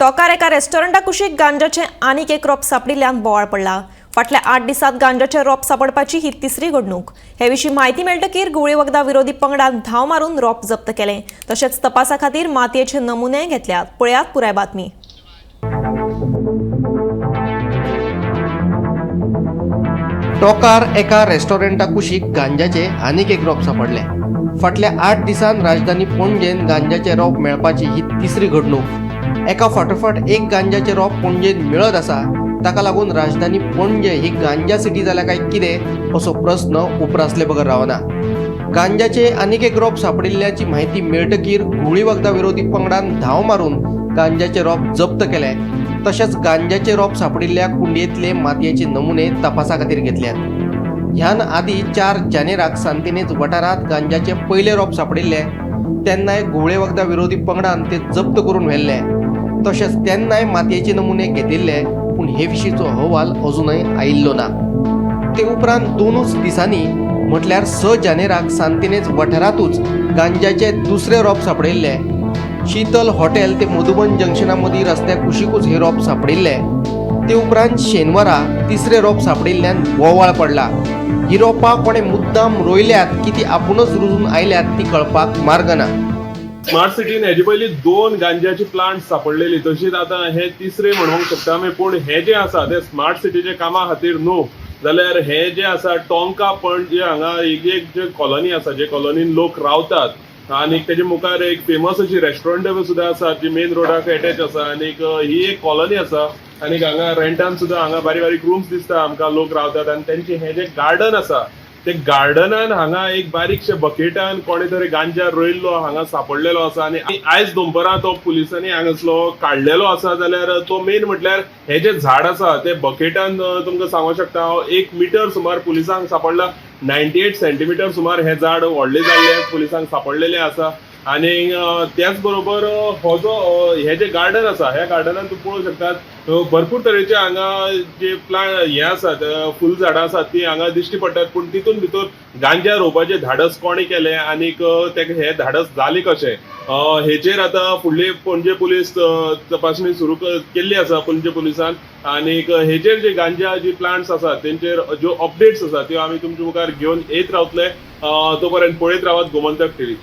टोकार एका रेस्टॉरंटा कुशीक गांजाचें आनीक एक रोप सांपडिल्ल्यान बोवाळ पडला. फाटल्या 8 दिसांत गांजाचें रोप सांपडपाची ही तिसरी घडणूक. हे विशीं म्हायती मेळटकीर घुंवळे वखदां विरोधी पंगडान धांव मारून रोप जप्त केलें. तशेंच तपासा खातीर मातयेचे नमुने घेतल्यात. पळयात पुराय बातमी. टोकार एका रेस्टॉरंटा कुशीक गांजाचे आनीक एक रोप सांपडलें. फाटल्या 8 दिसांत राजधानी पणजेन गांजाचे रोप मेळपाची ही तिसरी घडणूक. एका फाटोफाट एक गांजाचे रोप पणजेन मेळत आसा. ताका लागून राजधानी पणजे ही गांजा सिटी जाल्या काय कितें असो प्रस्न उप्रासले बगर रावना. गांजाचे आनीक एक रोप सांपडिल्ल्याची म्हायती मेळटकीर घुंवळी वखदां विरोधी पंगडान धांव मारून गांजाचे रोप जप्त केले. तशेंच गांजाचे रोप सांपडिल्ल्या कुंडयेंतले मातयेचे नमुने तपासा खातीर घेतल्यात. ह्यान आदी 4 जानेराक सांतिनेज वाठारांत गांजाचे पयले रोप सांपडिल्ले तेन्नाय घुंवळे वखदां विरोधी पंगडान ते जप्त करून व्हेल्ले. तशेंच तेन्नाय मातयेचे नमुने घेतिल्ले, पूण हे विशींचो अहवाल अजूनय आयिल्लो ना. ते उपरांत 2 दिसांनी म्हटल्यार 6 जानेराक सांतिनेज वाठारांतूच गांजाचे दुसरे रोप सांपडिल्ले. शीतल हॉटेल ते मधुबन जंक्शना मदीं रस्त्या कुशीकूच हे रोप सांपडिल्ले. ते उपरांत शेनवारा तिसरे रोप सांपडिल्ल्यान बोवाळ पडला. ही रोपां कोणें मुद्दाम रोयल्यात की ती आपुणूच रुजून आयल्यात ती कळपाक मार्ग ना. स्मार्ट सिटीन हेजे पयलीं 2 गांजाची प्लांट सांपडलेली, तशीच आतां हे तिसरे म्हणूंक शकता आमी. पूण हे जे आसा ते स्मार्ट सिटीच्या कामा खातीर न्हू, जाल्यार हे जे आसा टोंका पणजे हांगा एक एक जे कॉलनी आसा, जे कॉलनीन लोक रावतात आनी तेजे मुखार एक फेमस अशी रेस्टॉरंट सुद्दां आसा जी मेन रोडाक एटॅच आसा. आनीक ही एक कॉलनी आसा आनी हांगा रेंटान सुद्दां हांगा बारीक बारीक रुम्स दिसता आमकां, लोक रावतात. आनी तेंचे हे जे गार्डन आसा ते गार्डनान हांगा एक बारीकशे बकेटान कोणे तरी गांजा रोयल्लो हांगा सांपडलेलो आसा. आनी आयज दनपरां तो पुलिसांनी हांगासलो काडलेलो आसा. जाल्यार तो मेन म्हटल्यार हे जे झाड आसा ते बकेटान तुमकां सांगूंक शकता हांव 1 मिटर सुमार पुलिसांक सांपडला. 98 सेंटीमिटर सुमार हे झाड व्हडलें जाल्लें पुलिसांक सांपडलेलें आसा. आनी त्याच बरोबर हो जो हे जे गार्डन आसा ह्या गार्डनान तूं पळोवंक शकतात भरपूर तरेचे हांगा जे प्लांट हे आसात, फूल झाडां आसात ती हांगा दिश्टी पडटात. पूण तितून भितर गांजा रोवपाचें धाडस कोणें केलें आनीक तेका हें धाडस जालें कशें हेचेर आतां फुडली पणजे पुलीस तपासणी सुरू केल्ली आसा पणजे पुलिसान. आनीक हेचेर जे गांजा जी प्लांट्स आसात तेंचेर ज्यो अपडेट्स आसात त्यो आमी तुमच्या मुखार घेवन येत रावतले. तो पर्यंत पळयत रावात गोमंतक टीव्ही.